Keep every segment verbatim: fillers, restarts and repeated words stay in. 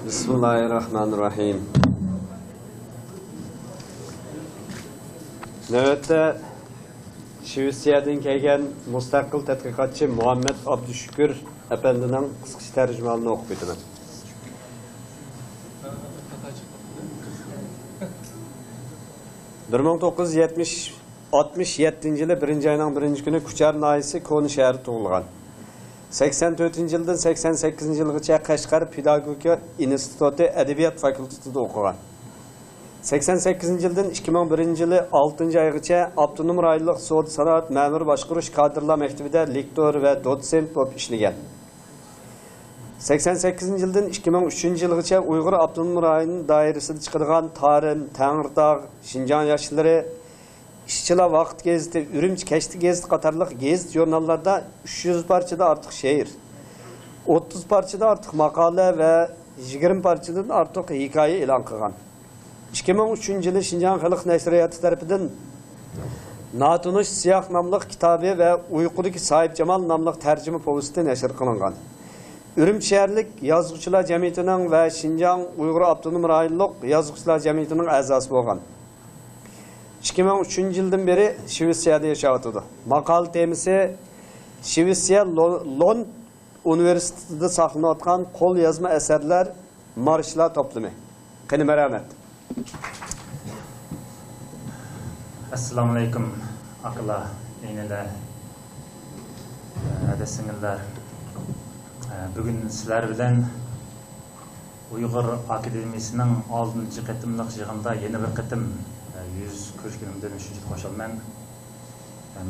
بىسمىللاھىررەھمانىررەھىم. نۆۋەتتە شىۋېتسىيەدىن كەلگەن مۇستەقىل تەتقىقاتچى مۇھەممەد ئابدۇشۈكۈر ئەپەندىنىڭ قىسقىچە تەرجىمىھالىنى ئوقۇپ ئۆتىمەن. بىر مىڭ توققۇز يۈز يەتمىش، ئاتمىش يەتتىنچى يىلى بىرىنچى ئاينىڭ بىرىنچى كۈنى كۇچار ناھىيەسى كونا شەھەردە تۇغۇلغان. سەكسەن تۆتىنچى يىلدىن سەكسەن سەككىزىنچى يىلغىچە قەشقەر پېداگوگىكا ئىنستىتۇتى ئەدەبىيات فاكۇلتېتىدا ئوقۇغان. سەكسەن سەككىزىنچى يىلدىن ئىككى مىڭ بىرىنچى يىلى ئالتىنچى ئايغىچە ئاپتونوم رايونلۇق سودا سانائەت مەمۇرىي باشقۇرۇش كادىرلار مەكتىۋىدە لېكتور ۋە دوتسېنت بولۇپ ئىشلىگەن. سەكسەن سەككىزىنچى يىلدىن ئىككى مىڭ ئۈچىنچى يىلغىچە ئۇيغۇر ئاپتونوم رايونى دائىرىسىدە چىقىدىغان تارىم، تەڭرىتاغ، شىنجاڭ ياشلىرى، ئىشچىلار ۋاقتى گېزىتى، ئۈرۈمچى كەچلىك گېزىتى قاتارلىق گېزىت-ژۇرناللاردا ئۈچ يۈز پارچىدىن ئارتۇق شېئىر، ئوتتۇز پارچىدىن ئارتۇق ماقالە ۋە يىگىرمە پارچىدىن ئارتۇق ھېكايە ئېلان قىلغان. ئىككى مىڭ ئۈچىنچى يىلى شىنجاڭ خەلق نەشرىياتى تەرىپىدىن ناتونۇش سىياھ ناملىق كىتابى ۋە ئۇيقۇدىكى ساھىبجامال ناملىق تەرجىمە پوۋېستى نەشر قىلىنغان. ئۈرۈمچى شەھەرلىك يازغۇچىلار جەمئىيىتىنىڭ ۋە شىنجاڭ ئۇيغۇر ئاپتونوم رايونلۇق يازغۇچىلار جەمئىيىتىنىڭ ئەزاسى بولغان. ئىككى مىڭ ئۈچىنچى يىلدىن بېرى شىۋېتسىيەدە ياشاۋاتىدۇ. ماقالە تېمىسى شىۋېتسىيە لو-، لون ئۇنىۋېرسىتېتىدا ساقلىنىۋاتقان قوليازما ئەسەرلەر مارشلار توپلىمى. قېنى، مەرھەمەت. ئەسسالامۇئەلەيكۇم، ئاكىلار، ئىنىلەر، ھەدە سىڭىللەر. بۈگۈن سىلەر بىلەن ئۇيغۇر ئاكادېمىيىسىنىڭ ئالتىنچى قېتىملىق يىغىنىدا يەنە بىر قېتىم يۈز كۆرۈشكىنىمدىن شۇنچىلىك خۇشالمەن.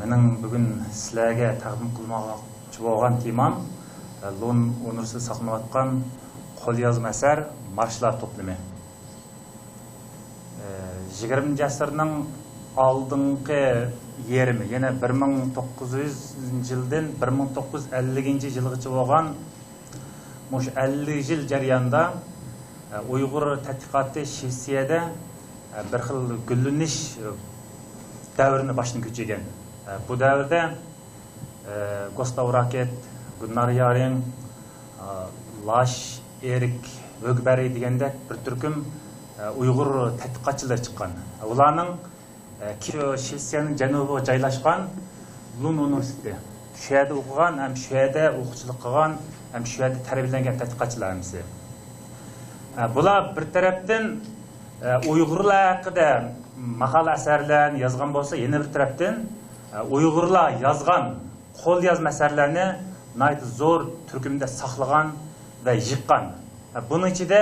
مېنىڭ بۈگۈن سىلەرگە تەقدىم قىلماقچى بولغان تېمام لون ئۇنىۋېرسىتېتىدا ساقلىنىۋاتقان قوليازما ئەسەر مارشلار توپلىمى. يىگىرمىنچى ئەسىرنىڭ ئالدىنقى يېرىمى، يەنى بىر مىڭ توققۇز يۈزىنچى يىلدىن بىر مىڭ توققۇز يۈز ئەللىكىنچى يىلغىچە بولغان مۇشۇ ئەللىك يىل جەريانىدا، ئە، ئۇيغۇر تەتقىقاتى شىۋېتسىيەدە، ئە، بىر خىل گۈللىنىش، ئە، دەۋرىنى باشتىن كۆچۈرگەن. ئە، بۇ دەۋردە، ئە، گۇستاۋ راكېت، گۇننار يارىڭ، ئە، لاش ئېرىك ھۆگبەرى دېگەندەك بىر تۈركۈم، ئە، ئۇيغۇر تەتقىقاتچىلىرى چىققان. ئۇلارنىڭ ئە، كېيىن شىۋېتسىيەنىڭ جەنۇبىغا جايلاشقان لون ئۇنىۋېرسىتېتى. شۇ يەردە ئوقۇغان ھەم شۇ يەردە ئوقۇتقۇچىلىق قىلغان ھەم شۇ يەردە تەربىيەلەنگەن تەتقىقاتچىلار ھەممىسى. ئە، بۇلار بىر تەرەپتىن، ئە، ئۇيغۇرلار ھەققىدە ماقالە ئەسەرلەرنى يازغان بولسا، يەنە بىر تەرەپتىن، ئە، ئۇيغۇرلار يازغان قوليازما ئەسەرلەرنى ناھايىتى زور تۈركۈمدە ساقلىغان ۋە يىغقان. ئە، بۇنىڭ ئىچىدە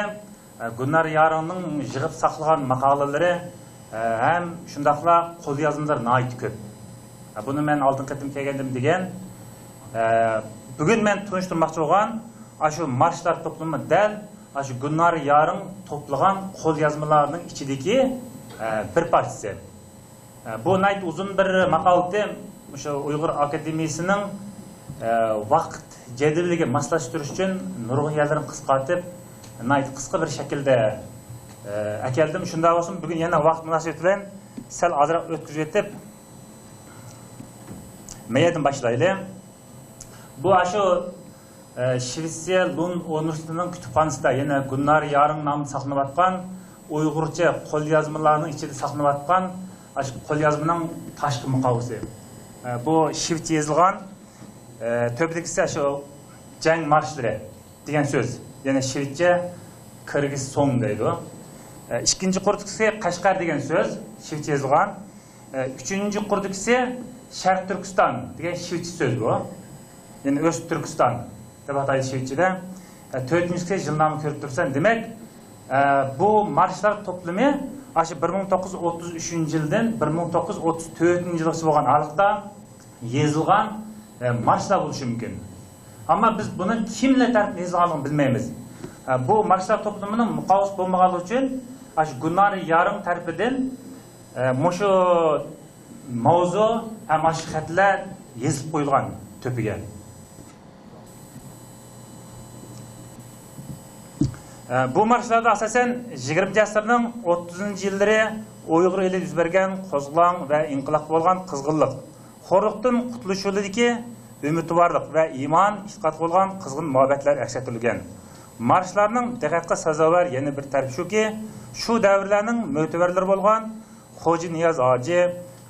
ئە، گۈلنار يارىڭنىڭ يىغىپ ساقلىغان ماقالىلىرى، ئە، ھەم شۇنداقلا قوليازمىلىرى ناھايىتى كۆپ. ئە، بۇنى مەن ئالدىنقى قېتىم كەلگەندىمۇ دېگەن. ئە، بۈگۈن مەن تونۇشتۇرماقچى بولغان ئاشۇ مارشلار توپلىمى دەل ئاشۇ گۈلنار يارىڭ توپلىغان قوليازمىلارنىڭ ئىچىدىكى، ئە، بىر پارچىسى. ئە، بۇ ناھايىتى ئۇزۇن بىر ماقالىدى. مۇشۇ ئۇيغۇر ئاكادېمىيىسىنىڭ، ئە، ۋاقىت جەدۋىلىگە ماسلاشتۇرۇش ئۈچۈن نۇرغۇن يەرلىرىنى قىسقارتىپ، ناھايىتى قىسقا بىر شەكىلدە، ئە، ئەكەلدىم. شۇنداق بولسىمۇ، بۈگۈن يەنە ۋاقىت مۇناسىۋىتى بىلەن سەل ئازراق ئۆتكۈزۈۋېتىپ، مەيەردىن باشلايلى. بۇ ئاشۇ ئە، شىۋېتسىيە لون ئۇنىۋېرسىتېتىنىڭ كۇتۇپخانىسىدا يەنە گۈلنار يارىڭ نامىدا ساقلىنىۋاتقان ئۇيغۇرچە قوليازمىلارنىڭ ئىچىدە ساقلىنىۋاتقان ئاشۇ قوليازمىنىڭ تاشقى مۇقاۋىسى. ئە، بۇ شىۋېتچە يېزىلغان، ئە، تۆپىدىكىسى شۇ جەڭ مارشلىرى دېگەن سۆز. يەنى شىۋېتچە كىرگىز سوڭ دەيدۇ. ئە، ئىككىنچى قۇرۇدىكىسى قەشقەر دېگەن سۆز، شىۋېتچە يېزىلغان. ئە، ئۈچىنچى قۇرۇدىكىسى شەرقىي تۈركىستان دېگەن شىۋېتچە سۆز بۇ. يەنى ئۆست تۈركىستان دەپ ئاتايدۇ شىۋېتچىدە. ئە، تۆتىنچىسى جىلنامە كۆرۈپ تۇرسەن. دېمەك، ئە، بۇ مارشلار توپلىمى ئاشۇ بىر مىڭ توققۇز يۈز ئوتتۇز ئۈچىنچى يىلدىن بىر مىڭ توققۇز يۈز ئوتتۇز تۆتىنچى يىلغىچە بولغان ھالقىدا يېزىلغان، ئە، مارشلار بولۇشى مۇمكىن. ئەمما بىز بۇنىڭ كىملەر تەرىپىدىن يېزىلغانلىقىنى بىلمەيمىز. ئە، بۇ مارشلار توپلىمىنىڭ مۇقاۋىسى بولمىغانلىقى ئۈچۈن، ئاشۇ گۈلنار يارىڭ تەرىپىدىن، ئە، مۇشۇ ماۋزۇ ھەم ئاشۇ خەتلەر يېزىپ قويۇلغان تۆپىگە. ئە، بۇ مارشلاردا ئاساسەن يىگىرمىنچى ئەسىرنىڭ ئوتتۇزىنچى يىللىرى ئۇيغۇر ئېلىدە يۈز بەرگەن قوزغىلاڭ ۋە ئىنقىلابقا بولغان قىزغىنلىق، خورلۇقتىن قۇتۇلۇش يولىدىكى ئۈمىدۋارلىق ۋە ئىمان ئېتىقادقا بولغان قىزغىن مۇھەببەتلەر ئەكس ئەتتۈرۈلگەن. مارشلارنىڭ دىققەتكە سازاۋەر يەنە بىر تەرىپى شۇكى، شۇ دەۋرلەرنىڭ مۆتىۋەرلىرى بولغان خوجا نىياز ھاجى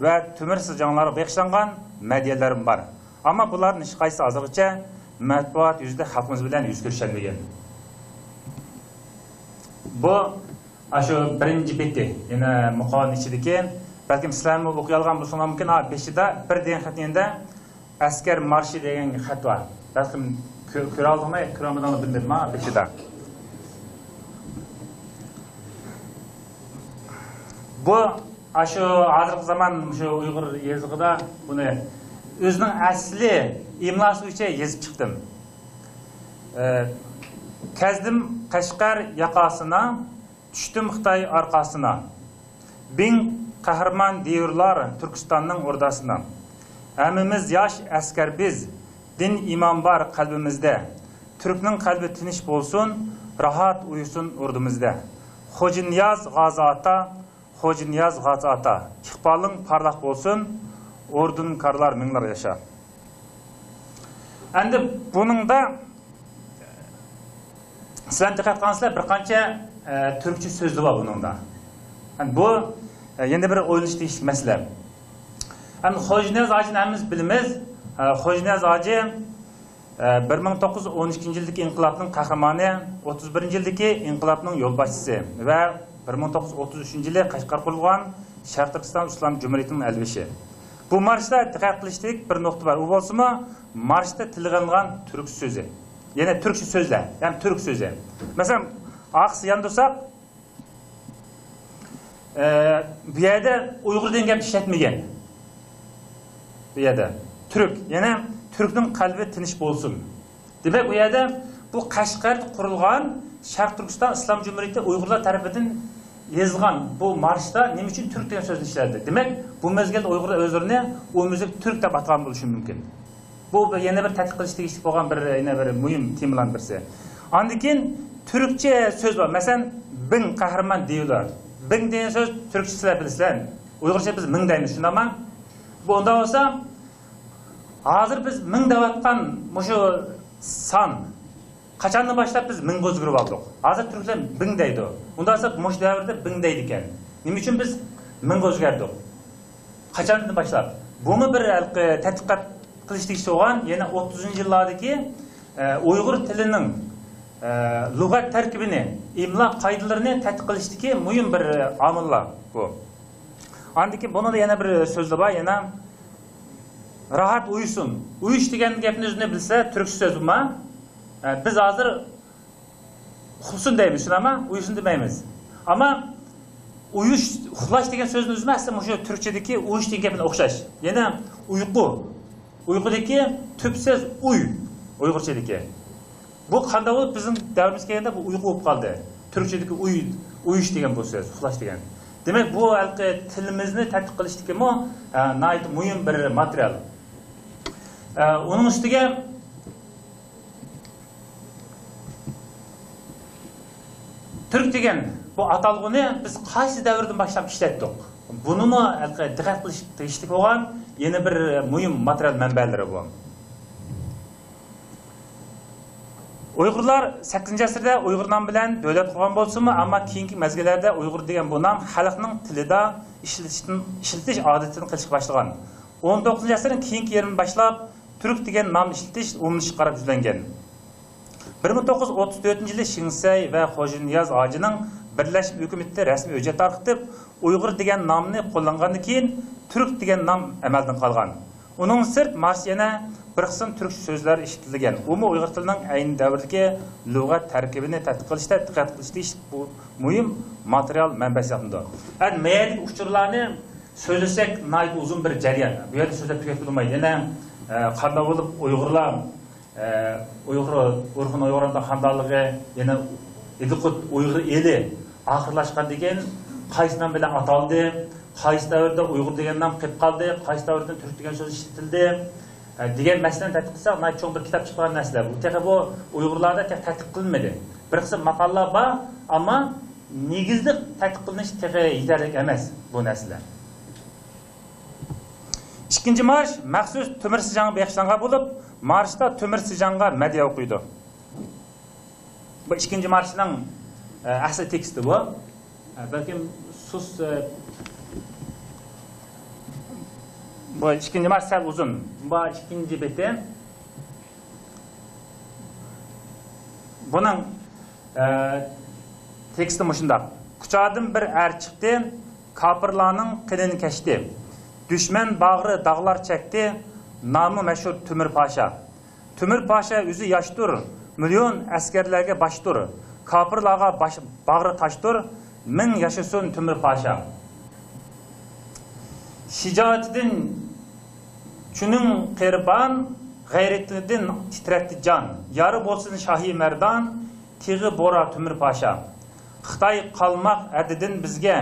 ۋە تۆمۈر سىجاڭلارغا بېغىشلانغان مەدھىيەلەرمۇ بار. ئەمما بۇلارنىڭ ھېچقايسىسى ھازىرغىچە مەتبۇئات يۈزىدە خەلقىمىز بىلەن يۈز كۆرۈشەلمىگەن. بۇ، ئاشۇ بىرىنچى بېتى، يەنە مۇقالىنىڭ ئىچىدىكى، بەلكىم سىلەرمۇ ئوقۇيالغان بولساڭلار مۇمكىن، ھا، بېشىدا بىر دېگەن خەتنىڭ يېنىدا ئەسكەر مارشى دېگەن خەت بار. بەلكىم كۆ-، كۆرەلدىڭلار، كۆرەلمىدىڭلار بىلمىدىم، ھا، بېشىدا. بۇ، ئاشۇ ھازىرقى زامان شۇ ئۇيغۇر يېزىقىدا بۇنى ئۆزىنىڭ ئەسلى ئىملاسى بويىچە يېزىپ چىقتىم. ئە، كەزدىم قەشقەر ياقاسىنا، چۈشتۈم خىتاي ئارقاسىنا. بىڭ قەھرىمان دېۋۇرلار تۈركىستاننىڭ ئورداسىنا. ھەممىمىز ياش ئەسكەر بىز، دىن ئىمان بار قەلبىمىزدە. تۈركنىڭ قەلبى تىنچ بولسۇن، راھەت ئۇيۇسۇن ئوردىمىزدە. خوجا نىياز غازى ئاتا، خوجا نىياز غازى ئاتا، ئىقبالىڭ پارلاق بولسۇن، ئوردۇنكارلار مىڭلار ياشا. ئەمدى بۇنىڭدا سىلەر دىققەت قىلغانسىلەر، بىر قانچە، ئە، تۈركچە سۆزلەر بار بۇنىڭدا. يەنى بۇ، ئە، يەنە بىر ئويلىنىش تېگىشلىك مەسىلە. يەنى خوجا نىياز ھاجىنى ھەممىمىز بىلىمىز. ئە، خوجا نىياز ھاجى، ئە، بىر مىڭ توققۇز يۈز ئون ئىككىنچى يىلدىكى ئىنقىلابنىڭ قەھرىمانى، ئوتتۇز بىرىنچى يىلدىكى ئىنقىلابنىڭ يولباشچىسى ۋە بىر مىڭ توققۇز يۈز ئوتتۇز ئۈچىنچى يىلى قەشقەر قۇرۇلغان شەرقىي تۈركىستان ئىسلام جۇمھۇرىيىتىنىڭ ئەلۋىشى. بۇ مارشتا دىققەت قىلىشلىك بىر نۇقتا بار. ئۇ بولسىمۇ، مارشتا تىلغا ئېلىنغان تۈرك سۆزى. يەنى تۈركچە سۆزلەر، يەنى تۈرك سۆزى. مەسىلەن، ئارقىسى ياندۇرساق، ئە، بۇ يەردە ئۇيغۇر دېگەن گەپنى ئىشلەتمىگەن. بۇ يەردە تۈرك، يەنى تۈركنىڭ قەلبى تىنچ بولسۇن. دېمەك، ئۇ يەردە بۇ قەشقەردە قۇرۇلغان شەرقىي تۈركىستان ئىسلام جۇمھۇرىيىتى ئۇيغۇرلار تەرىپىدىن يېزىلغان بۇ مارشتا نېمە ئۈچۈن تۈرك دېگەن سۆزنى ئىشلەتتى؟ دېمەك، بۇ مەزگىلدە ئۇيغۇرلار ئۆزلىرىنى ئومۇميۈزلۈك تۈرك دەپ ئاتىغان بولۇشى مۇمكىن. بۇ بىر، يەنە بىر تەتقىق قىلىش تېگىشلىك بولغان بىر، يەنە بىر مۇھىم تېمىلارنىڭ بىرسى. ئاندىن كېيىن تۈركچە سۆز بار. مەسىلەن، بىڭ قەھرىمان دېۋۇرلار. بىڭ دېگەن سۆز تۈركچە سىلەر بىلىسىلەر. ئۇيغۇرچە بىز مىڭ دەيمىز، شۇنداقمۇ؟ بۇ ئۇنداق بولسا، ھازىر بىز مىڭ دەۋاتقان مۇشۇ سان قاچاندىن باشلاپ بىز مىڭغا ئۆزگىرىپ ئالدۇق؟ ھازىر تۈركلەر بىڭ دەيدۇ. ئۇنداق بولسا مۇشۇ دەۋردە بىڭ دەيدىكەن. نېمە ئۈچۈن بىز مىڭغا ئۆزگەردۇق؟ قاچاندىن باشلاپ؟ بۇمۇ بىر ھېلىقى تەتقىقات قىلىش تېگىشلىك بولغان يەنە ئوتتۇزىنچى يىللاردىكى، ئە، ئۇيغۇر تىلىنىڭ، ئە، لۇغەت تەركىبىنى، ئىملا قائىدىلىرىنى تەتقىق قىلىشتىكى مۇھىم بىر ئامىللار بۇ. ئاندىن كېيىن بۇنىڭدا يەنە بىر سۆزلەر بار، يەنە راھەت ئۇيۇسۇن. ئۇيۇش دېگەن گەپنى ئۆزىنى بىلسە، تۈركچە سۆز بۇ. ئە، بىز ھازىر ئۇخلىسۇن دەيمىز، شۇنداقمۇ؟ ئۇيۇسۇن دېمەيمىز. ئەمما ئۇيۇش، ئۇخلاش دېگەن سۆزنى ئۆزىمۇ ئەسلى مۇشۇ تۈركچىدىكى ئۇيۇش دېگەن گەپ بىلەن ئوخشاش. يەنە ئۇيقۇ. ئۇيقۇدىكى تۈپ سۆز ئۇي، ئۇيغۇرچىدىكى. بۇ قانداق بولۇپ بىزنىڭ دەۋرىمىزگە كەلگەندە بۇ ئۇيقۇ بولۇپ قالدى؟ تۈركچىدىكى ئۇي، ئۇيۇش دېگەن بۇ سۆز، ئۇخلاش دېگەن. دېمەك، بۇ ھېلىقى تىلىمىزنى تەتقىق قىلىشتىكىمۇ، ئە، ناھايىتى مۇھىم بىر ماتېرىيال. ئە، ئۇنىڭ ئۈستىگە تۈرك دېگەن بۇ ئاتالغۇنى بىز قايسى دەۋردىن باشلاپ ئىشلەتتۇق؟ بۇنىمۇ ھېلىقى دىققەت قىلىش تېگىشلىك بولغان يەنە بىر مۇھىم ماتېرىيال مەنبەلىرى بۇ. ئۇيغۇرلار سەككىزىنچى ئەسىردە ئۇيغۇر نامى بىلەن دۆلەت قۇرغان بولسىمۇ، ئەمما كېيىنكى مەزگىللەردە ئۇيغۇر دېگەن بۇ نام خەلقنىڭ تىلىدا ئىشلىتىشتىن، ئىشلىتىش ئادىتىدىن قېلىشقا باشلىغان. ئون توققۇزىنچى ئەسىرنىڭ كېيىنكى يېرىدىن باشلاپ تۈرك دېگەن نامنى ئىشلىتىش ئومۇملىشىشقا قاراپ يۈزلەنگەن. بىر مىڭ توققۇز يۈز ئوتتۇز تۆتىنچى يىلى شېڭ سەي ۋە خوجا نىياز ھاجىنىڭ بىرلەشمە ھۆكۈمىتىدە رەسمىي ھۆججەت تارقىتىپ، ئۇيغۇر دېگەن نامنى قوللانغاندىن كېيىن، تۈرك دېگەن نام ئەمەلدىن قالغان. ئۇنىڭدىن سىرت، مارشتا يەنە بىر قىسىم تۈركچە سۆزلەر ئىشلىتىلگەن. ئۇمۇ ئۇيغۇر تىلىنىڭ ئەينى دەۋردىكى لۇغەت تەركىبىنى تەتقىق قىلىشتا دىققەت قىلىش تېگىشلىك بۇ مۇھىم ماتېرىيال مەنبەسى ھېسابلىنىدۇ. ئەنە مەيەردىكى ئۇچۇرلارنى سۆزلىسەك، ناھايىتى ئۇزۇن بىر جەريان. بۇ يەردە سۆزلەپ تۈگەتكىلى بولمايدۇ. يەنە، ئە، قانداق بولۇپ ئۇيغۇرلار، ئە، ئۇيغۇر، ئۇرخۇن ئۇيغۇر خانلىقى، يەنە ھېلىقى ئۇيغۇر ئېلى ئاخىرلاشقاندىن كېيىن قايسى نام بىلەن ئاتالدى، قايسى دەۋردە ئۇيغۇر دېگەن نام قېلىپ قالدى، قايسى دەۋردە تۈرك دېگەن سۆز ئىشلىتىلدى، ئە، دېگەن مەسىلىنى تەتقىق قىلساق، ناھايىتى چوڭ بىر كىتاب چىقىدىغان نەرسىلەر بۇ. تېخى بۇ ئۇيغۇرلاردا تېخى تەتقىق قىلىنمىدى. بىر قىسىم ماقالىلەر بار، ئەمما نېگىزلىك تەتقىق قىلىنىش تېخى يېتەرلىك ئەمەس بۇ نەرسىلەر. ئىككىنچى مارش مەخسۇس تۆمۈر سىجاڭغا بېغىشلانغان بولۇپ، مارشتا تۆمۈر سىجاڭغا مەدھىيە ئوقۇيدۇ. بۇ ئىككىنچى مارشنىڭ، ئە، ئەسلى تېكىستى بۇ. ئە، بەلكىم سۇس، ئە، بۇ ئىككىنچى مارش سەل ئۇزۇن. بۇ ئىككىنچى بېتى. بۇنىڭ، ئە، تېكىستى مۇشۇنداق. كۇچادىن بىر ئەر چىقتى، كاپىرلارنىڭ قېنىنى كەچتى. دۈشمەن باغرى داغلار چەكتى، نامى مەشھۇر تۆمۈر پاشا. تۆمۈر پاشا ئۆزى ياشتۇر، مىليون ئەسكەرلەرگە باشتۇر. كاپىرلارغا باش، باغرى تاشتۇر، مىڭ ياشىسۇن تۆمۈر پاشا. شىجائىتىدىن چۈنۈڭ قېرىبان، غەيرىتىدىن تىترەتتى جان. يار بولسۇن شاھى مەردان، تىغى بورا تۆمۈر پاشا. خىتاي قالماق ئەدىدىن بىزگە،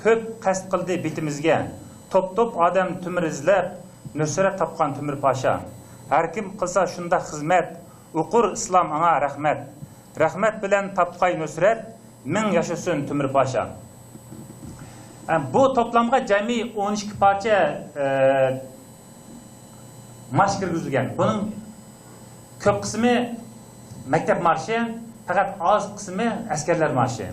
كۆپ قەست قىلدى بېتىمىزگە. توپ-توپ ئادەم تۆمۈر ئىزلەپ، نۇسرەت تاپقان تۆمۈر پاشا. ھەركىم قىلسا شۇنداق خىزمەت، ئوقۇر ئىسلام ئاڭا رەھمەت. رەھمەت بىلەن تاپقاي نۇسرەت، مىڭ ياشىسۇن تۆمۈر پاشا. ئە، بۇ توپلامغا جەمئىي ئون ئىككى پارچە، ئە، مارش كىرگۈزۈلگەن. بۇنىڭ كۆپ قىسمى مەكتەپ مارشى، پەقەت ئاز قىسمى ئەسكەرلەر مارشى.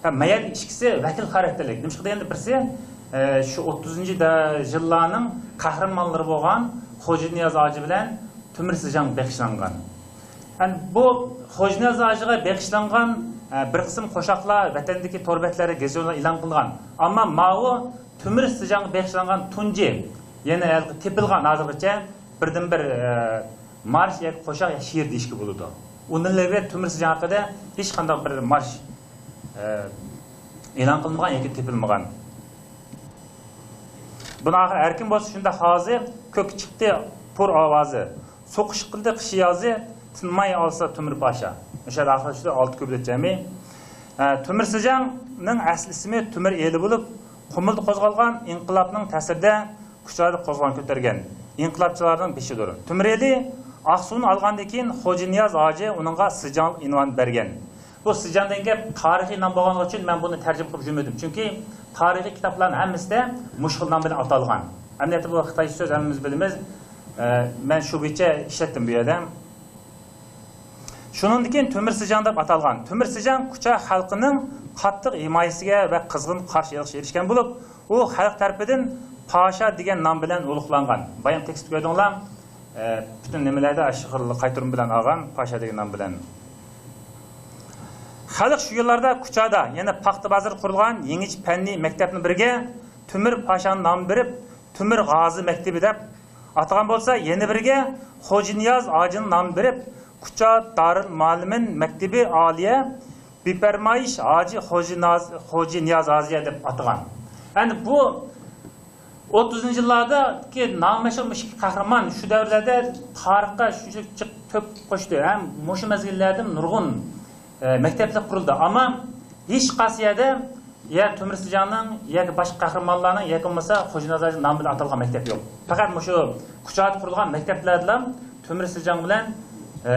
ھە، مەيەر ئىككىسى ۋەكىل خاراكتېرلىك. نېمىشقا دېگەندە بىرسى، ئە، شۇ ئوتتۇزىنچى دە-، يىللارنىڭ قەھرىمانلىرى بولغان خوجانىياز ھاجى بىلەن تۆمۈر سىجاڭغا بېغىشلانغان. يەنى بۇ خوجانىياز ھاجىغا بېغىشلانغان، ئە، بىر قىسىم قوشاقلار ۋەتەندىكى تور بەتلەردە، گېزىتلەردە ئېلان قىلغان. ئەمما ماۋۇ تۆمۈر سىجاڭغا بېغىشلانغان تۇنجى، يەنى ھېلىقى تېپىلغان ھازىرغىچە بىردىنبىر، ئە، مارش ياكى قوشاق ياكى شېئىر دېيىشكە بولىدۇ. ئۇندىن ئىلگىرى تۆمۈر سىجاڭ ھەققىدە ھېچقانداق بىر مارش، ئە، ئېلان قىلىنمىغان ياكى تېپىلمىغان. بۇنىڭ ئاخىرى ھەركىم بولسا شۇنداق ھازى، كۆككە چىقتى پۇر ئاۋازى. سوقۇش قىلدى قىشى يازى، تىنماي ئالسا تۆمۈر پاشا. مۇشۇ يەردە ئاخىرلاشتى ئالتە كۇپلېت جەمئىي. ئە، تۆمۈر سىجاڭنىڭ ئەسلى ئىسمى تۆمۈر ئېلى بولۇپ، قۇمۇلدا قوزغالغان ئىنقىلابنىڭ تەسىرىدە كۇچادا قوزغىلاڭ كۆتۈرگەن ئىنقىلابچىلارنىڭ بېشىدۇر. تۆمۈر ئېلى ئاقسۇنى ئالغاندىن كېيىن، خوجانىياز ھاجى ئۇنىڭغا سىجاڭلىق ئۇنۋان بەرگەن. بۇ سىجاڭ دېگەن گەپ تارىخىي نام بولغانلىقى ئۈچۈن مەن بۇنى تەرجىمە قىلىپ يۈرمىدىم. چۈنكى تارىخىي كىتابلارنىڭ ھەممىسىدە مۇشۇ خىل نام بىلەن ئاتالغان. ئەمەلىيەتتە بۇ خىتايچە سۆز، ھەممىمىز بىلىمىز. ئە، مەن شۇ بويىچە ئىشلەتتىم بۇ يەردە. شۇنىڭدىن كېيىن تۆمۈر سىجاڭ دەپ ئاتالغان. تۆمۈر سىجاڭ كۇچا خەلقىنىڭ قاتتىق ھىمايىسىگە ۋە قىزغىن قارشى ئېلىشىغا ئېرىشكەن بولۇپ، ئۇ خەلق تەرىپىدىن پاشا دېگەن نام بىلەن ئۇلۇغلانغان. بايام تېكىستتە كۆردۈڭلار. ئە، پۈتۈن نېمىلەردە ئاشۇ خىل قايتۇرما بىلەن ئالغان، پاشا دېگەن نام بىلەن. خەلق شۇ يىللاردا كۇچادا، يەنى پاختا بازىرىدا قۇرۇلغان يېڭىچە پەننىي مەكتەپنى بىرىگە تۆمۈر پاشانىڭ نامى بېرىپ، تۆمۈر غازى مەكتىپى دەپ ئاتىغان بولسا، يەنە بىرىگە خوجانىياز ھاجىنىڭ نامى بېرىپ، كۇچا دارىل مۇئەللىمىن مەكتىپى ئالىيە بىپەرمايىش ھاجى خوجىناز-، خوجانىياز ھاجى دەپ ئاتىغان. يەنى بۇ ئوتتۇزىنچى يىللاردىكى نامى مەشھۇر مۇشۇ ئىككى قەھرىمان شۇ دەۋرلەردە تارىخقا شۇنچىلىك جىق تۆھپە قوشتى ھەم مۇشۇ مەزگىللەردە نۇرغۇن، ئە، مەكتەپلەر قۇرۇلدى. ئەمما ھېچقايسى يەردە يا تۆمۈر سىجاڭنىڭ ياكى باشقا قەھرىمانلارنىڭ ياكى بولمىسا خوجانىياز ھاجىنىڭ نامى بىلەن ئاتالغان مەكتەپ يوق. پەقەت مۇشۇ كۇچادا قۇرۇلغان مەكتەپلەردىلا تۆمۈر سىجاڭ بىلەن، ئە،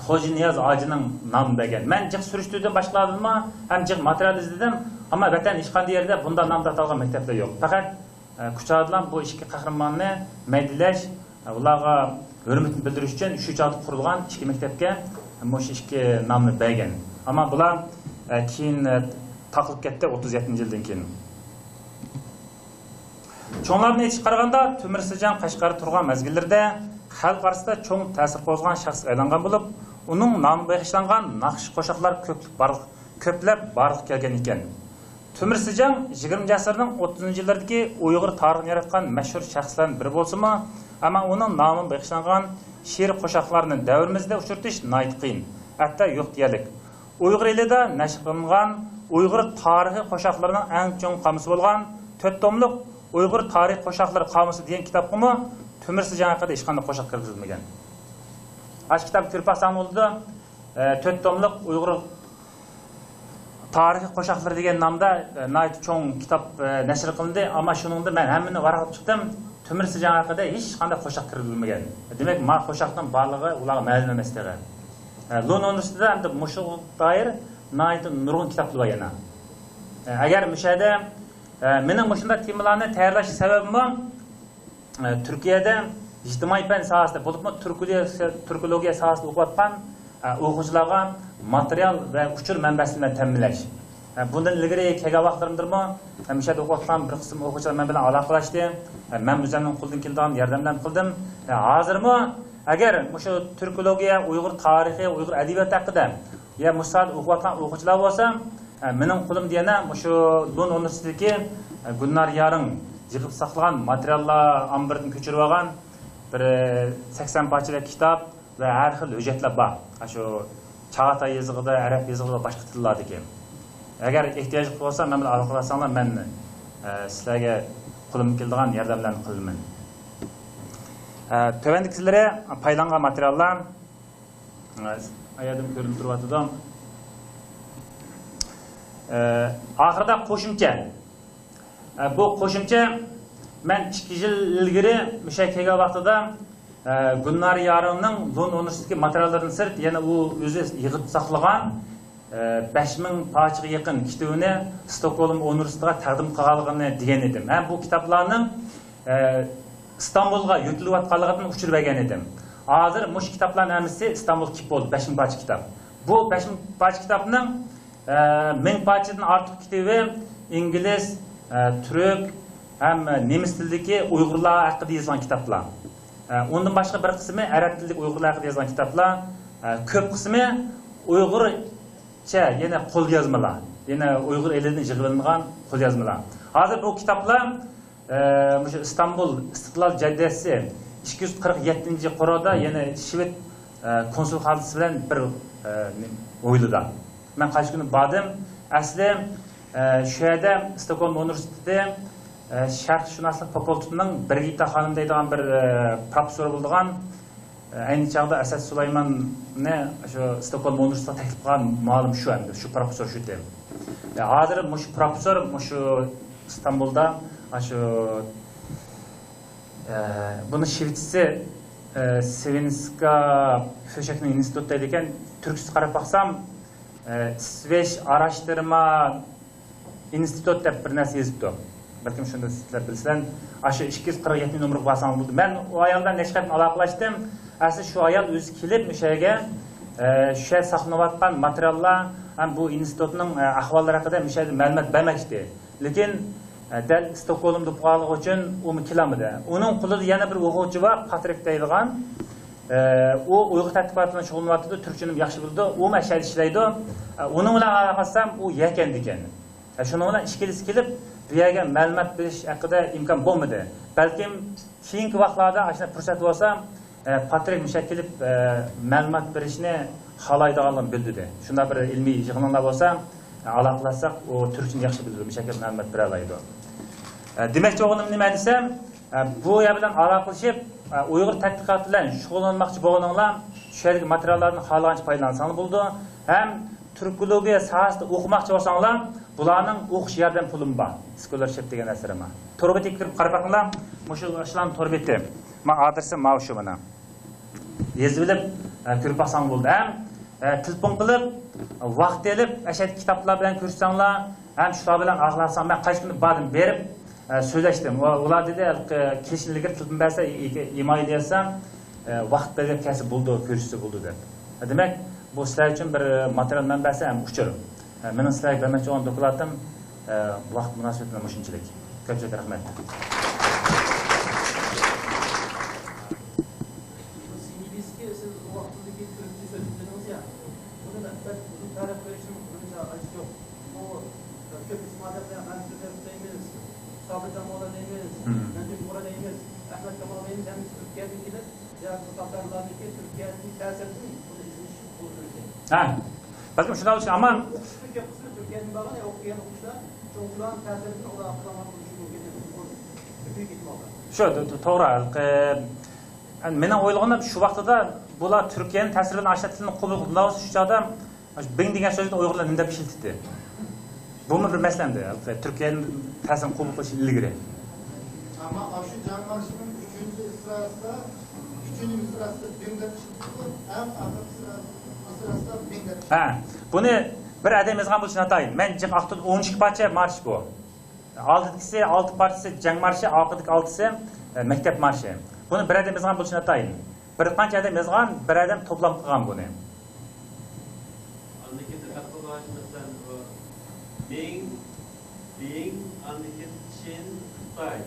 خوجانىياز ھاجىنىڭ نامىنى بەرگەن. مەن جىق سۈرۈشتۈردۈم باشقىلاردىنمۇ، ھەم جىق ماتېرىيال ئىزلىدىم. ئەمما ۋەتەن ھېچقانداق يەردە بۇنداق نامدا ئاتالغان مەكتەپلەر يوق. پەقەت، ئە، كۇچادىلا بۇ ئىككى قەھرىماننى مەدھىيەلەش، ئە، ئۇلارغا ھۆرمىتىنى بىلدۈرۈش ئۈچۈن شۇ چاغدا قۇرۇلغان ئىككى مەكتەپكە مۇشۇ ئىككى نامنى بەرگەن. ئەمما بۇلار، ئە، كېيىن، ئە، تاقىلىپ كەتتى، ئوتتۇز يەتتىنچى يىلدىن كېيىن. چوڭلاردىن ئېيتىشقا قارىغاندا، تۆمۈر سىجاڭ قەشقەردە تۇرغان مەزگىللىرىدە خەلق ئارىسىدا چوڭ تەسىر قوزغىغان شەخسكە ئايلانغان بولۇپ، ئۇنىڭ نامىغا بېغىشلانغان ناخشا قوشاقلار كۆپلۈك بار-، كۆپلەپ بارلىققا كەلگەن ئىكەن. تۆمۈر سىجاڭ يىگىرمىنچى ئەسىرنىڭ ئوتتۇزىنچى يىللىرىدىكى ئۇيغۇر تارىخىنى ياراتقان مەشھۇر شەخسلەردىن بىرى بولسىمۇ، ئەمما ئۇنىڭ نامىغا بېغىشلانغان شېئىر قوشاقلارنى دەۋرىمىزدە ئۇچرىتىش ناھايىتى قىيىن، ھەتتا يوق دېيەرلىك. ئۇيغۇر ئېلىدا نەشر قىلىنغان ئۇيغۇر تارىخىي قوشاقلىرىنىڭ ئەڭ چوڭ قامۇسى بولغان تۆت توملۇق ئۇيغۇر تارىخىي قوشاقلىرى قامۇسى دېگەن كىتابقىمۇ تۆمۈر سىجاڭ ھەققىدە ھېچقانداق قوشاق كىرگۈزۈلمىگەن. ئاشۇ كىتابنى كۆرۈپ باقساڭ بولىدۇ. ئە، تۆت توملۇق ئۇيغۇر تارىخىي قوشاقلىرى دېگەن نامدا، ئە، ناھايىتى چوڭ كىتاب، ئە، نەشر قىلىندى. ئەمما شۇنىڭدا مەن ھەممىنى ۋاراقلاپ چىقتىم. تۆمۈر سىجاڭ ھەققىدە ھېچقانداق قوشاق كىرگۈزۈلمىگەن. دېمەك، ما قوشاقنىڭ بارلىقى ئۇلارغا مەلۇم ئەمەس تېخى. ئە، لون ئۇنىۋېرسىتېتىدا ئەمدى مۇشۇغا دائىر ناھايىتى نۇرغۇن كىتابلار بار يەنە. ئە، ئەگەر مۇشۇ يەردە، ئە، مېنىڭ مۇشۇنداق تېمىلارنى تەييارلاش سەۋەبىمۇ، ئە، تۈركىيەدە ئىجتىمائىي پەن ساھەسىدە، بولۇپمۇ تۈركولوگىيە، تۈركولوگىيە ساھەسىدە ئوقۇۋاتقان، ئە، ئوقۇغۇچىلارغا ماتېرىيال ۋە ئۇچۇر مەنبەسى بىلەن تەمىنلەش. ھە، بۇندىن ئىلگىرى كەلگەن ۋاقىتلىرىمدىمۇ، ھە، مۇشۇ يەردە ئوقۇۋاتقان بىر قىسىم ئوقۇغۇچىلار مەن بىلەن ئالاقىلەشتى. ھە، مەن ئۆزۈمنىڭ قولىدىن كېلىدىغان ياردەملەرنى قىلدىم. ھە، ھازىرمۇ ئەگەر مۇشۇ تۈركولوگىيە، ئۇيغۇر تارىخى، ئۇيغۇر ئەدەبىياتى ھەققىدە يا مۇشۇ ساھەدە ئوقۇۋاتقان ئوقۇغۇچىلار بولسا، ھە، مېنىڭ قولۇمدا يەنە مۇشۇ لون ئۇنىۋېرسىتېتىدىكى، ھە، گۈلنار يارىڭ يىغىپ ساقلىغان ماتېرىياللار ئامبىرىدىن كۆچۈرۈۋالغان بىر سەكسەن پارچىلىق كىتاب، ۋە ھەر خىل ھۆججەتلەر بار. ئاشۇ چاغاتاي يېزىقىدا، ئەرەب يېزىقىدا، باشقا تىللاردىكى. ئەگەر ئېھتىياجلىق بولسا، مەن بىلەن ئالاقىلاشساڭلار، مەن، ئە، سىلەرگە قولۇمدىن كېلىدىغان ياردەملەرنى قىلىمەن. ئە، تۆۋەندىكىلىرى پايلانغان ماتېرىياللار. ئە، ئايەردىن كۆرۈنۈپ تۇرۇۋاتىدۇ. ئە، ئاخىرىدا قوشۇمچە. ئە، بۇ قوشۇمچە مەن ئىككى يىل ئىلگىرى مۇشۇ يەرگە كەلگەن ۋاقتىدا، ئە، گۈلنار يارىڭنىڭ لون ئۇنىۋېرسىتېتىدىكى ماتېرىياللىرىدىن سىرت يەنە ئۇ ئۆزى يىغىپ ساقلىغان، ئە، بەش مىڭ پارچىغا يېقىن كىتابىنى ستوكھولم ئۇنىۋېرسىتېتىغا تەقدىم قىلغانلىقىنى دېگەن ئىدىم. ھەم بۇ كىتابلارنىڭ، ئە، ئىستانبۇلغا يۆتىلىۋاتقانلىقىنى ئۇچۇر بەرگەن ئىدىم. ھازىر مۇشۇ كىتابلارنىڭ ھەممىسى ئىستانبۇلغا كېلىپ بولدى، بەش مىڭ پارچە كىتاب. بۇ بەش مىڭ پارچە كىتابنىڭ ئە، مىڭ پارچىدىن ئارتۇق كىتابى ئىنگلىز، ئە، تۈرك ھەم نېمىس تىلىدىكى ئۇيغۇرلار ھەققىدە يېزىلغان كىتابلار. ئە، ئۇندىن باشقا بىر قىسمى ئەرەب تىلىدىكى ئۇيغۇرلار ھەققىدە يېزىلغان كىتابلار. ئە، كۆپ قىسمى ئۇيغۇرچە، يەنە قوليازمىلار. يەنە ئۇيغۇر ئېلىدىن يىغىۋېلىنغان قوليازمىلار. ھازىر بۇ كىتابلار ئە، مۇشۇ ئىستانبۇل ئىستىقلال جەددىسى ئىككى يۈز قىرىق يەتتىنچى قورۇدا يەنە شىۋېد، ئە، كونسۇلخانىسى بىلەن بىر، ئە، نېمە، ھويلىدا. مەن قايسى كۈنى باردىم. ئەسلى، ئە، شۇ يەردە ستوكھولم ئۇنىۋېرسىتېتى، ئە، شەرقشۇناسلىق فاكۇلتېتىنىڭ بىرگىتتا خانىم دەيدىغان بىر، ئە، پروفېسسور بولىدىغان. ئەينى چاغدا ئەسەت سۇلايماننى شۇ ستوكھولم ئۇنىۋېرسىتېتىغا تەكلىپ قىلغان مۇئەللىم شۇ ئەمدى، شۇ پروفېسسور شۇ تېم. ھازىر مۇشۇ پروفېسسور مۇشۇ ئىستانبۇلدا، شۇ، ئە، بۇنى شىۋېتسى، ئە، سۋىنسكا فۆشەكنىڭ ئىنستىتۇتى دەيدىكەن. تۈركچىسىگە قاراپ باقسام، ئە، ئىسۋېچ ئاراشتىرما ئىنستىتۇت دەپ بىر نەرسە يېزىپتۇ. بەلكىم شۇنى سىلەر بىلىسىلەر. ئاشۇ ئىككى يۈز قىرىق يەتتىنچى نومۇرغا بارساڭلار بولىدۇ. مەن ئۇ ئايال بىلەن نەچچە قېتىم ئالاقىلەشتىم. ئەسلى شۇ ئايال ئۆزى كېلىپ، مۇشۇ يەرگە، ئە، شۇ يەردە ساقلىنىۋاتقان ماتېرىياللار ھەم بۇ ئىنستىتۇتنىڭ، ئە، ئەھۋاللىرى ھەققىدە مۇشۇ يەردە مەلۇمات بەرمەكچىدى. لېكىن، ئە، دەل ستوكھولمدا بولغانلىقى ئۈچۈن ئۇمۇ كېلەلمىدى. ئۇنىڭ قولىدا يەنە بىر ئوقۇغۇچى بار، پاترىك دەيدىغان. ئە، ئۇ ئۇيغۇر تەتقىقاتى بىلەن شۇغۇللىنىۋاتىدۇ، تۈركچىنىمۇ ياخشى بىلىدۇ. ئۇمۇ ئەشەدە ئىشلەيدۇ. ئە، ئۇنىڭ بىلەن ئالاقىلەشسەم، ئۇ يەكەندىكەن. ئە، شۇنىڭ بىلەن ئىككىلىسى كېلىپ، بۇ يەرگە مەلۇمات بېرىش ھەققىدە ئىمكان بولمىدى. بەلكىم كېيىنكى ۋاقىتلاردا ئاشۇنداق پۇرسەت بولسا، ئە، پاترىك مۇشۇ يەرگە كېلىپ، ئە، مەلۇمات بېرىشنى خالايدىغانلىقىنى بىلدۈردى. شۇنداق بىر ئىلمىي يىغىنىڭلار بولسا، ئە، ئالاقىلەشسەك، ئۇ تۈركچىنى ياخشى بىلىدۇ، مۇشۇ يەرگە مەلۇمات بېرەلەيدۇ. ئە، دېمەكچى بولغىنىم نېمە دېسەم، ئە، بۇ يەر بىلەن ئالاقىلىشىپ، ئە، ئۇيغۇر تەتقىقاتى بىلەن شۇغۇللانماقچى بولغىنىڭلار شۇ يەردىكى ماتېرىياللاردىن خالىغانچە پايدىلانساڭلار بولىدۇ. ھەم تۈركولوگىيە ساھەسىدە ئوقۇماقچى بولساڭلار، بۇلارنىڭ ئوقۇش ياردەم پۇلىمۇ بار. سكولارشىپ دېگەن نەرسىلىرى بار. تور بېتىگە كىرىپ قاراپ باقىڭلار. مۇشۇ ئىشلارنىڭ تور بېتى. مانا ئادرېسى ماۋۇ شۇ مانا. يېزىۋېلىپ، ئە، كۆرۈپ باقساڭلار بولىدۇ. ھەم، ئە، تېلېفون قىلىپ، ۋاقىت ئېلىپ، ئەشەدە كىتابلار بىلەن كۆرۈشسەڭلار، ھەم شۇلار بىلەن ئالاقىلەشسەڭلار، مەن قايسى كۈنى باردىم، بېرىپ، ئە، سۆزلەشتىم. ئۇ-، ئۇلار دېدى، ھېلىقى كېلىشىمدىن ئىلگىرى تېلېفون بەرسە، ئى-، ئى-، ئىمايىل يازسا، ئە، ۋاقىت بەلگىلەپ كەلسە بولىدۇ، كۆرۈشسە بولىدۇ دەپ. دېمەك، بۇ سىلەر ئۈچۈن بىر، ئە، ماتېرىيال مەنبەسى ھەم ئۇچۇر. ئە، مېنىڭ سىلەرگە بەرمەكچى بولغان دوكلاتىم، ئە، ۋاقىت مۇناسىۋىتى بىلەن مۇشۇنچىلىك. كۆپچىلىك رەھمەت. سىنىبىسكى سىز ئۇ ۋاقتىدىكى تۈركچە سۆزلىدىڭىز يا، بۇنى مەن، بۇنى تەرىپ قىلىشنىڭ بىرىنچە ھاجىتى يوق. بۇ كۆپ ئىسمادەملەر مەنسۇر دەيمىز، سابىت ئەمولا دەيمىز، مەنجۇ بۇغرا دەيمىز، ئەخمەت كامال دەيمىز، ھەممىسى تۈركىيەدىن كېلىپ، يا بۇ تاتارلاردىكى تۈركىيەدىكى تەسىرىدىن بۇنى ئىزدىنىش قىلىدۇ. ھە. بەلكىم شۇنداق بولۇشى ئامان. تۈركىيە قىسمى تۈركىيەدىن بارغان، ئوقۇغان ئوقۇغۇچىلار چوڭ بۇلارنىڭ تەسىرىدىن ئۇلار ئاقلانغان بولۇشى مۇمكىن. بۇ بۈگۈنكى ئېھتىمالدا. شۇ، تو-، تو-، توغرا. ئە، مېنىڭ ئويلىغىنىم شۇ ۋاقتىدا بۇلار تۈركىيەنىڭ تەسىرى بىلەن ئاشۇ تىلنى قوبۇل قىلىدىغان شۇ چاغدا بىڭ دېگەن سۆزنى ئۇيغۇرلار نېمە دەپ ئىشلىتىدۇ؟ بۇمۇ بىر مەسىلە ئەمدى، تۈركىيەنىڭ تەسىرىنى قوبۇل قىلىش ئىلگىرى. ئەمما ئاشۇ جەڭ مارشىنىڭ ئۈچىنچى مىسراسىدا، ئۈچىنچى مىسراسىدا بىڭ دەپ ئىشلىتىلىدۇ، ئەڭ ئاخىرقى مىسراسىدا مىڭ دەپ ئىشلىتىلىدۇ. ھە، بۇنى بىر ئادەم يازغان بولۇشى ناتايىن. مەن جىق ئاقتىن ئون ئىككى پارچە مارش بۇ. ئالدىدىكىسى ئالتە پارچىسى جەڭ مارشى، ئارقىدىكى ئالتىسى، ئە، مەكتەپ مارشى. بۇنى بىر ئادەم يازغان بولۇشى ناتايىن. بىر قانچە ئادەم يازغان، بىر ئادەم توپلام قىلغان بۇنى. مىڭ، بىڭ، ئاندىن كېيىن چىن، خىتاي.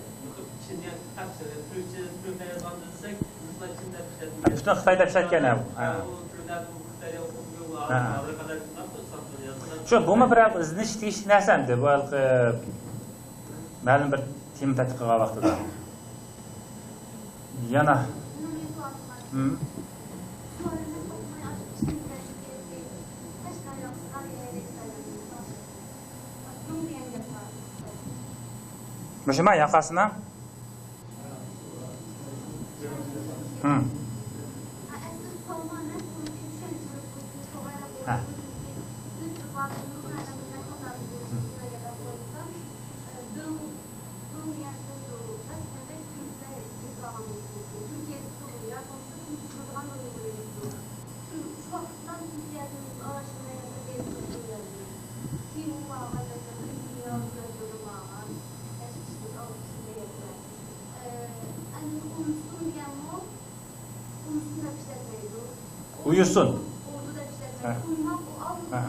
چىن دېگەن خەت، تۈركچە، تۈركچە يازغان دېسەك، بىزلا چىن دەپ ئىشلەتمىگەن. پۈتۈن خىتاي دەپ ئىشلەتكەن ھە. ھە، ئۇ تۈركلەردە ئۇ خىتاي ئوقۇپ ھە. ئاۋرىقىدا شۇنداق ساقلىنىپ يازغان. شۇ، بۇمۇ بىر ئىزدىنىش تېگىشلىك نەرسە ئەمدى. بۇ ھېلىقى مەلۇم بىر تېما تەتقىق قىلغان ۋاقتىدا. يەنە. ھىم. مۇشۇما ياقاسىنا؟ ھىم. ھە. ئۇيۇسۇن. ھە. ھە.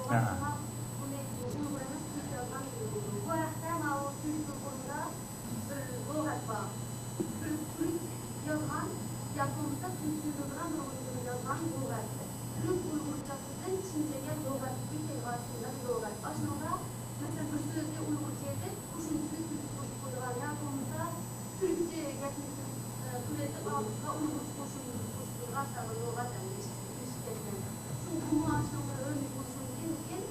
ھە. بىر تۈرك يازغان، يا بولمىسا تۈركچە يازغان، رومانچە يازغان لۇغەت. تۈرك ئۇيغۇرچىسىدىن چىنچىگە لۇغەت، تۈرك تېلېۋىزىيەسىدىن لۇغەت. ئاشۇنىڭدا، مەسىلەن، بىر سۆزنى ئۇيغۇرچە يېزىپ، ئۇشۇنچىسىنى تۈركچە قوشۇپ قويغان، يا بولمىسا تۈركچە گەپنى تۈرك، ئە، تۈرلىتىپ ئالدىغا ئۇيغۇرچە قوشۇپ، قوشۇپ قويغان، شۇنداق لۇغەت ئەمدى ئېلىشىپ كەتكەن. شۇ، بۇمۇ ئاشۇنىڭ بىر ئۆرنىكى بولۇشى مۇمكىن. لېكىن،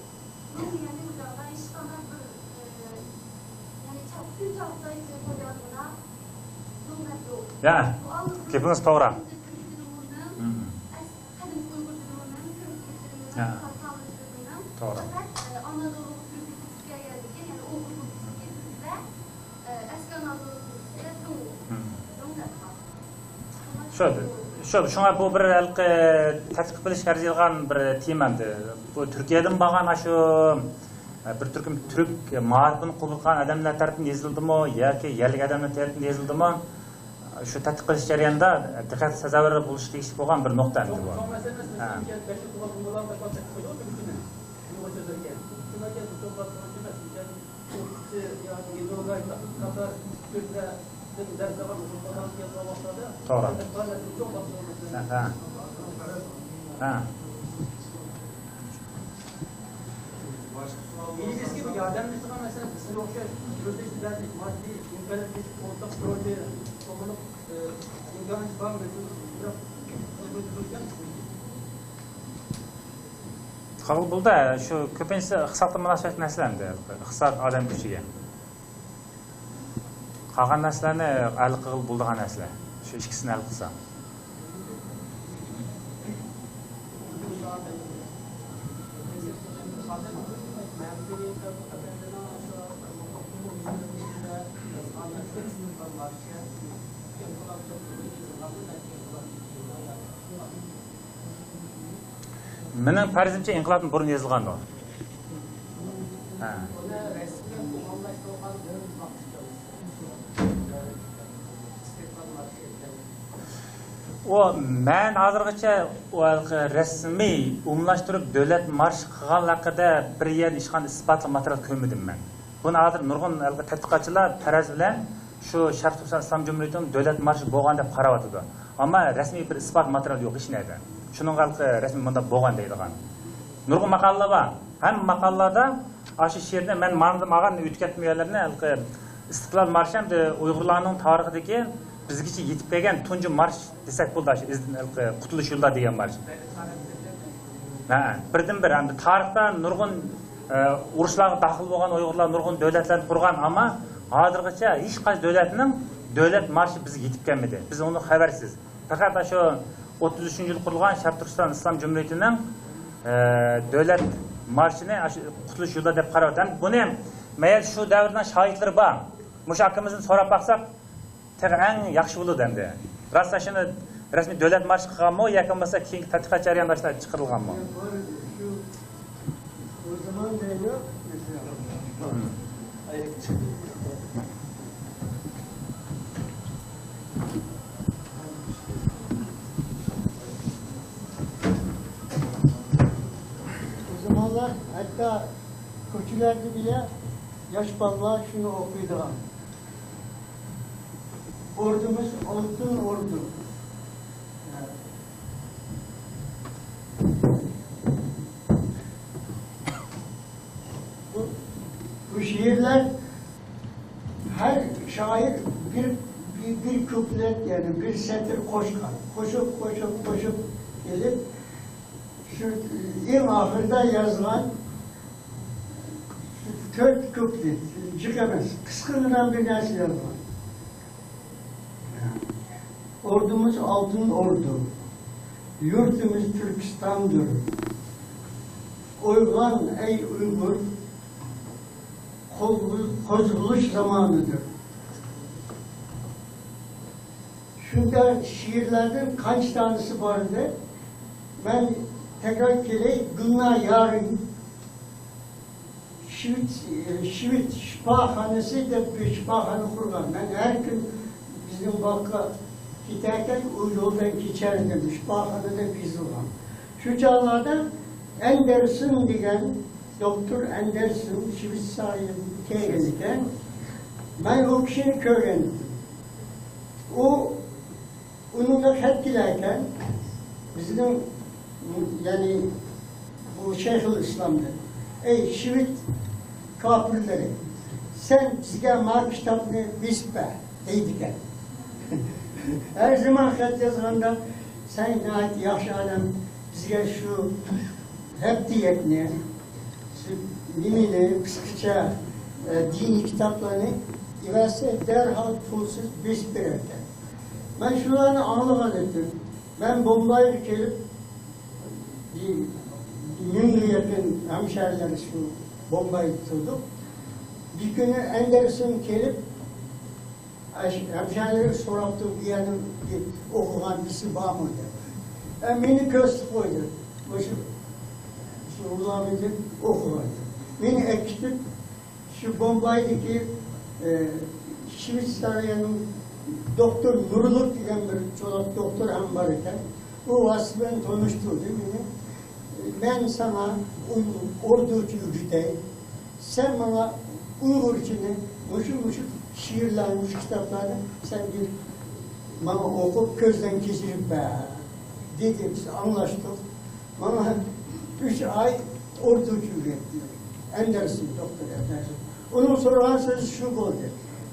بۇ يەردە بۇ چاغدا ھېچقانداق بىر، ئە، يەنى چاپ-، سۈت چاپساي قويۇلىدىغىنا، يا، گېپىڭىز توغرا. ھىم. يا. توغرا. ھىم. شۇ، شۇ، شۇڭا بۇ بىر ھېلىقى تەتقىق قىلىشقا ئەرزىيدىغان بىر تېما ئەمدى. بۇ تۈركىيەدىن بارغان ئاشۇ بىر تۈركۈم تۈرك مائارىپىنى قوبۇل قىلغان ئادەملەر تەرىپىدىن يېزىلدىمۇ ياكى يەرلىك ئادەملەر تەرىپىدىن يېزىلدىمۇ؟ شۇ تەتقىق قىلىش جەريانىدا دىققەت سازاۋەر بولۇشقا تېگىشلىك بولغان بىر نۇقتا ئەمدى بۇ. ھە. توغرا. ھە. قىلغىلى بولىدۇ، شۇ كۆپىنچىسى ئىقتىسادقا مۇناسىۋەتلىك نەرسىلەر ئەمدى. ئىقتىساد، ئادەم كۈچىگە. قالغان نەرسىلەرنى ھەل قىلغىلى بولىدىغان نەرسىلەر. شۇ ئىككىسىنى ھەل قىلسا. مېنىڭ پەرىزىمچە ئىنقىلابتىن بۇرۇن يېزىلغاندۇ. ھە. ئۇ، مەن ھازىرغىچە ئۇ ھېلىقى رەسمىي ئومۇملاشتۇرۇپ دۆلەت مارشى قىلغانلىقىدا بىر يەردە ھېچقانداق ئىسپاتلىق ماتېرىيال كۆرمىدىم مەن. بۇنى ھازىر نۇرغۇن ھېلىقى تەتقىقاتچىلار پەرەز بىلەن شۇ شەرقىي تۈركىستان ئىسلام جۇمھۇرىيىتىنىڭ دۆلەت مارشى بولغان دەپ قاراۋاتىدۇ. ئەمما رەسمىي بىر ئىسپات ماتېرىيال يوق ھېچنەيدە. شۇنىڭغا ھېلىقى رەسمىي مۇنداق بولغان دەيدىغان نۇرغۇن ماقالىلەر بار. ھەممە ماقالىلاردا ئاشۇ شېئىرنى مەن ماڭدىم ئالغان ئۆتۈپ كەتمىگەنلىرىنى ھېلىقى ئىستىقلال مارشى ھەمدە ئۇيغۇرلارنىڭ تارىخىدىكى بىزگىچە يېتىپ كەلگەن تۇنجى مارش دېسەك بولىدۇ، ئاشۇ ئىزدىن ھېلىقى قۇتۇلۇش يولىدا دېگەن مارش. ھە، بىردىنبىر، ھەمدە تارىختا نۇرغۇن، ئە، ئۇرۇشلارغا داخىل بولغان ئۇيغۇرلار نۇرغۇن دۆلەتلەرنى قۇرغان، ئەمما ھازىرغىچە ھېچقايسى دۆلەتنىڭ دۆلەت مارشى بىزگە يېتىپ كەلمىدى. بىز ئۇنىڭدىن خەۋەرسىز. پەقەت ئاشۇ ئوتتۇز ئۈچىنچى يىلى قۇرۇلغان شەرقىي تۈركىستان ئىسلام جۇمھۇرىيىتىنىڭ، ئە، دۆلەت مارشىنى ئاشۇ قۇتۇلۇش يولىدا دەپ قاراۋاتىمەن. بۇنى مەيەر شۇ دەۋرنىڭ شاھىتلىرى بار. مۇشۇ ئاكىمىزدىن سوراپ باقساق، تېخى ئەڭ ياخشى بولىدۇ ئەمدى. راست ئاشۇنى رەسمىي دۆلەت مارشى قىلغانمۇ ياكى بولمىسا كېيىنكى تەتقىقات جەريانىدا ئاشۇنداق چىقىرىلغانمۇ؟ ياق، بۇ شۇ، ئۇ زامان دەيدۇ. ھىم. ئاياق چىقىپ. كوچىلاردا بىلە ياش بالىلار شۇنى ئوقۇيدىغان. ئوردىمىز ئالتۇن ئوردۇ. بۇ، بۇ شېئىرلار ھەر شائىر بىر، بىر، بىر كۇپلېت، يەنى بىر سەتىر قوشقان. قوشۇپ، قوشۇپ، قوشۇپ كېلىپ، شۇ ئەڭ ئاخىرىدا يازغان تۆت كۇپلېت، جىق ئەمەس، قىسقىغىنا بىر نەرسە يازغان. ئوردىمىز ئالتۇن ئوردۇ، يۇرتىمىز تۈركىستاندۇر. ئويغان ئەي ئۇيغۇر، قوزغىلىش زامانىدۇر. شۇنداق شېئىرلاردىن قانچە دانىسى بار ئىدى. مەن تەكرار كېلەي، گۈلنار يارىن شىۋېت، شىۋېت شىپاخانىسى دەپ بىر شىپاخانا قۇرغان. مەن ھەر كۈن بىزنىڭ باغقا كېتەركەن ئۇ يولدىن كېچەر ئىدىم. شىپاخانا دەپ يېزىلغان. شۇ چاغلاردا ئەندېرسون دېگەن، دوكتور ئەندېرسون شىۋېتسارىيەدىن كەلگەن ئىكەن. مەن ئۇ كىشىنى كۆرگەن ئىدىم. ئۇ، ئۇنىڭغا خەت كېلەركەن، بىزنىڭ، يەنى بۇ شەيخۇل ئىسلامدىن، ئەي شىۋېت كاپىرلىرى، سەن بىزگە ما كىتابنى بېسىپ بەر دەيدىكەن. ھەر زامان خەت يازغاندا، سەن ناھايىتى ياخشى ئادەم، بىزگە شۇ ھەپتىلىكنى، شۇ نېمىنى، قىسقىچە، ئە، دىنىي كىتابلارنى ئەۋەتسە، دەرھال پۇلسىز بېسىپ بېرەركەن. مەن شۇلارنى ئاڭلىغان ئىدىم. مەن بومبايغا كېلىپ، بىر مىڭغا يېقىن ھەمشەھىرىلەر شۇ بومبايدا تۇردۇق. بىر كۈنى ئەندېرسون كېلىپ، ئەش-، ھەمشەھىرىلەر سوراپتۇ، بۇ يەردە ئوقۇغان بىرسى بارمۇ دەپ. ئە، مېنى كۆرسىتىپ قويدى. مۇشۇ، شۇ غۇلامىدىن ئوقۇغان. مېنى ئەكېتىپ، شۇ بومبايدىكى، ئە، شۋېتسارىيەنىڭ دوكتور نۇرلۇق دېگەن بىر چولاق دوكتور ھەم بار ئىكەن. ئۇ ۋاسىتە بىلەن تونۇشتۇردى مېنى. مەن ساڭا ئۇ-، ئوردۇچە ئۆگىتەي. سەن ماڭا ئۇيغۇرچىنى، مۇشۇ، مۇشۇ شېئىرلارنى، مۇشۇ كىتابلارنى سەن بىر ماڭا ئوقۇپ، كۆزدىن كەچۈرۈپ بەر، دېدى. بىز ئاڭلاشتۇق. ماڭا ئۈچ ئاي ئوردۇچە ئۆگەتتى. ئەندېرسون، دوكتور ئەندېرسون. ئۇنىڭ سورىغان سۆزى شۇ بولدى.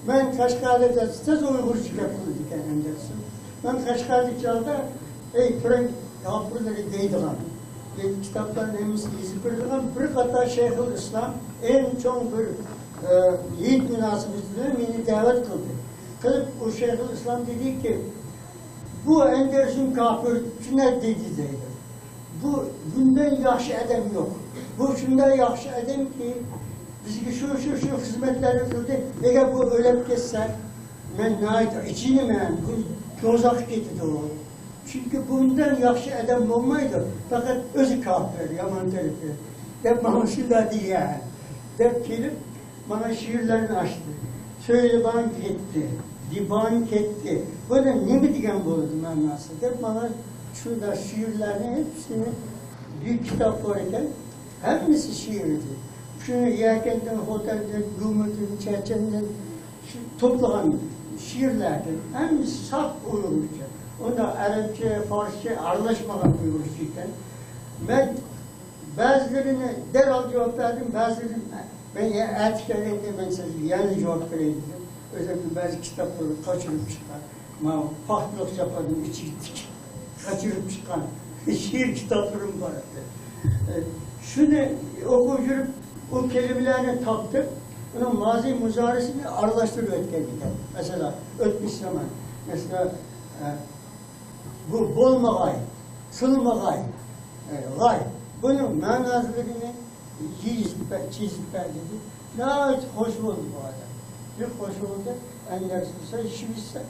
مەن قەشقەردە تېز ئۇيغۇرچە گەپ قىلىدىكەن ئەندېرسون. مەن قەشقەردىكى چاغدا، ئەي، پىرەنگ كاپىرلىرى دەيدىغان، دەيدۇ، كىتابلارنى ھەممىسىنى يېزىپ بېرىدىغان بىر قاتار شەيخۇل ئىسلام ئەڭ چوڭ بىر، ئە، ھېيت مۇناسىۋىتى بىلەن مېنى دەۋەت قىلدى. قىلىپ، ئۇ شەيخۇل ئىسلام دېدىكى، بۇ ئەندېرسون كاپىر چۈشىنەر دېدى دەيدۇ. بۇ، بۇندىن ياخشى ئادەم يوق. بۇ شۇنداق ياخشى ئادەمكى، بىزگە شۇ، شۇ، شۇ خىزمەتلەرنى قىلدى. ئەگەر بۇ ئۆلۈپ كەتسە، مەن ناھايىتى ئېچىنىمەن. بۇ دوزاخقا كېتىدۇ. چۈنكى بۇندىن ياخشى ئادەم بولمايدۇ. پەقەت ئۆزى كاپىر، يامان تەرىپى. دەپ ماڭا شۇنداق دېگەن. دەپ كېلىپ، ماڭا شېئىرلەرنى ئاچتى. سۆيلىبان كەتتى، دىبان كەتتى. بۇنى نېمە دېگەن بولىدۇ مەناسى؟ دەپ ماڭا شۇنداق شېئىرلەرنى ھەممىسىنى، بىر كىتاب بار ئىكەن، ھەممىسى شېئىر ئىدى. شۇنى يەكەندىن، خوتەندىن، گۇمىدىن، چەچەندىن شۇ توپلىغان شېئىرلەر ئىكەن. ھەممىسى ساپ ئۇيغۇرچە. ئۇنداق ئەرەبچە، فارسچە ئارىلاشمىغان ئۇيغۇرچە ئىكەن. مەن بەزىلىرىنى دەرھال جاۋاب بەردىم، بەزىلىرىنى مەن يە-، ئەتە كەلگەندە مەن سىزگە يەنە جاۋاب بېرەي دېدىم. ئۆزۈمنىڭ بەزى كىتابلىرىنى قاچۇرۇپ چىققان، مانا، پاختىلىق چاپاننىڭ ئىچىگە تىكىپ قاچۇرۇپ چىققان شېئىر كىتابلىرىم بار ئىدى. ئە، شۇنى ئوقۇپ يۈرۈپ، ئۇ كەلىمىلەرنى تاپتىم، ئۇنىڭ مازى مۇزارىسىنى ئارىلاشتۇرۇپ ئۆتكەن ئىكەن. مەسىلەن، ئۆتمۈش زامان. مەسىلەن، ئە، بۇ بولمىغاي، سۇنمىغاي، ئە، غاي. بۇنىڭ مەناسىنى يېزىپ بەر، چىزىپ بەر دېدى. ناھايىتى خوش بولدى بۇ ئادەم. بەك خوش بولدى. ئەندىن سەن شىۋېتسە،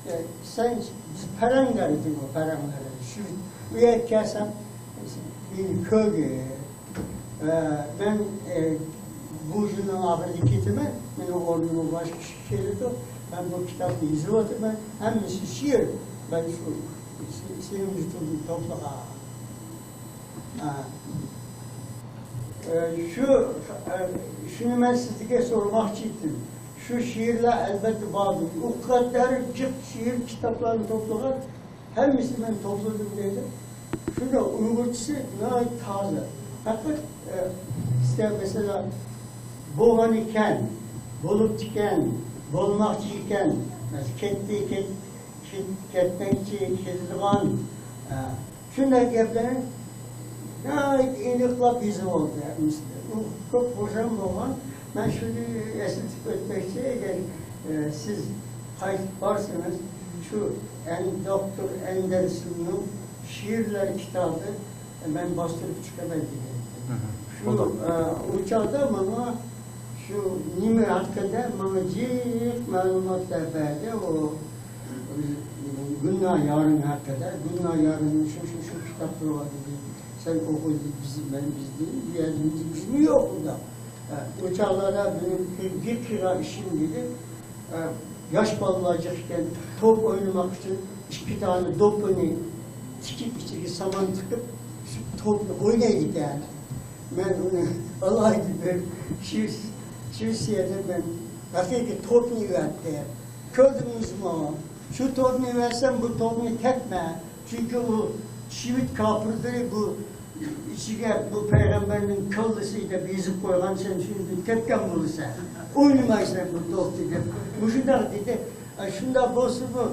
ئە، سەن بىز پەرەڭلەر ئىدىڭ، ئۇ پەرەڭلەر شىۋېت. ئۇ يەرگە كەلسەم، مېنى كۆرگىن. ئە، مەن، ئە، بۇ يىلنىڭ ئاخىرىدا كېتىمەن. مېنىڭ ئورنۇمغا باشقا كىشى كېلىدۇ. مەن بۇ كىتابنى يېزىۋاتىمەن. ھەممىسى شېئىر. مەن شۇ سېنىڭ يۇرتۇڭدىن توپلىغان. ئە، ئە، شۇ، ئە، شۇنى مەن سىزگە سورىماقچى ئىدىم. شۇ شېئىرلار ئەلۋەتتە باردۇر. ئۇ قەدەر جىق شېئىر كىتابلارنى توپلىغان، ھەممىسىنى مەن توپلىدىم دەيدۇ. شۇندا ئۇيغۇرچىسى ناھايىتى تازا. پەقەت، ئە، سىزگە مەسىلەن، بولغان ئىكەن، بولۇپتىكەن، بولماقچى ئىكەن، مەسىلەن، كەتتى، كەت-، كەت-، كەتمەكچى، كېتىدىغان، ئە، شۇنداق گەپلەرنى ناھايىتى ئېنىقلاپ يېزىپ ئالدى ھەممىسىنى. ئۇ كۆپ خۇرسەن بولغان. مەن شۇنى ئەسلىتىپ ئۆتمەكچى، ئەگەر، ئە، سىز قايتىپ بارسىڭىز، شۇ ئەن-، دوكتور ئەندېرسوننىڭ شېئىرلار كىتابى مەن باستۇرۇپ چىقىمەن دېگەن. مم. شۇ، بولدى. ئە، ئۇ چاغدا ماڭا شۇ نېمە ھەققىدە، ماڭا جىق مەلۇماتلار بەردى. ئۇ گۈلنار يارىڭ ھەققىدە، گۈلنار يارىڭنىڭ شۇ، شۇ، شۇ كىتابلىرى بار دېدى. سەن ئوقۇ دېدى، بىز، مەن، بىز دېدىم، بۇ يەردە بىزمۇ يوق ئۇنداق. ئە، ئۇ چاغلاردا مېنىڭ بىر، بىر قىلغان ئىشىم دېدى. ئە، ياش بالىلار جىق ئىكەن، توپ ئوينىماق ئۈچۈن ئىككى دانە دوپپىنى تىكىپ، ئىچىگە سامان تىقىپ، شۇ توپنى ئوينايدىكەن. مەن ئۇنى ئالايدۇ بىر شىۋېتسىيەدە مەن ھەقىقىي توپنى ئېۋەتتى. كۆردىڭىزمۇ؟ شۇ توپنى ئېۋەتسەم، بۇ توپنى تەپمە. چۈنكى ئۇ شىۋېت كاپىرلىرى بۇ ئىچىگە بۇ پەيغەمبەرنىڭ كاللىسى دەپ يېزىپ قويغان، سەن شۇنى تەپكەن بولىسەن، ئوينىمايسەن بۇ توپنى دەپ مۇشۇنداق دېدى. ئە، شۇنداق بولسىمۇ،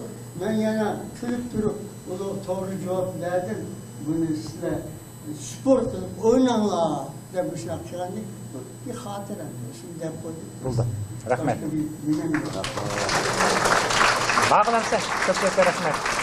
مەن يەنە كۈلۈپ تۇرۇپ، ئۇلارغا توغرا جاۋاب بەردىم. بۇنى سىلەر سپورت قىلىپ ئويناڭلار دەپ مۇشۇنداق قىلغاندەك بىر خاتىرەم، شۇنى دەپ قويدۇم. بولدى. رەھمەت. باشقا بىر نېمەم يوق. باغلانسا، كۆپ كۆپ رەھمەت.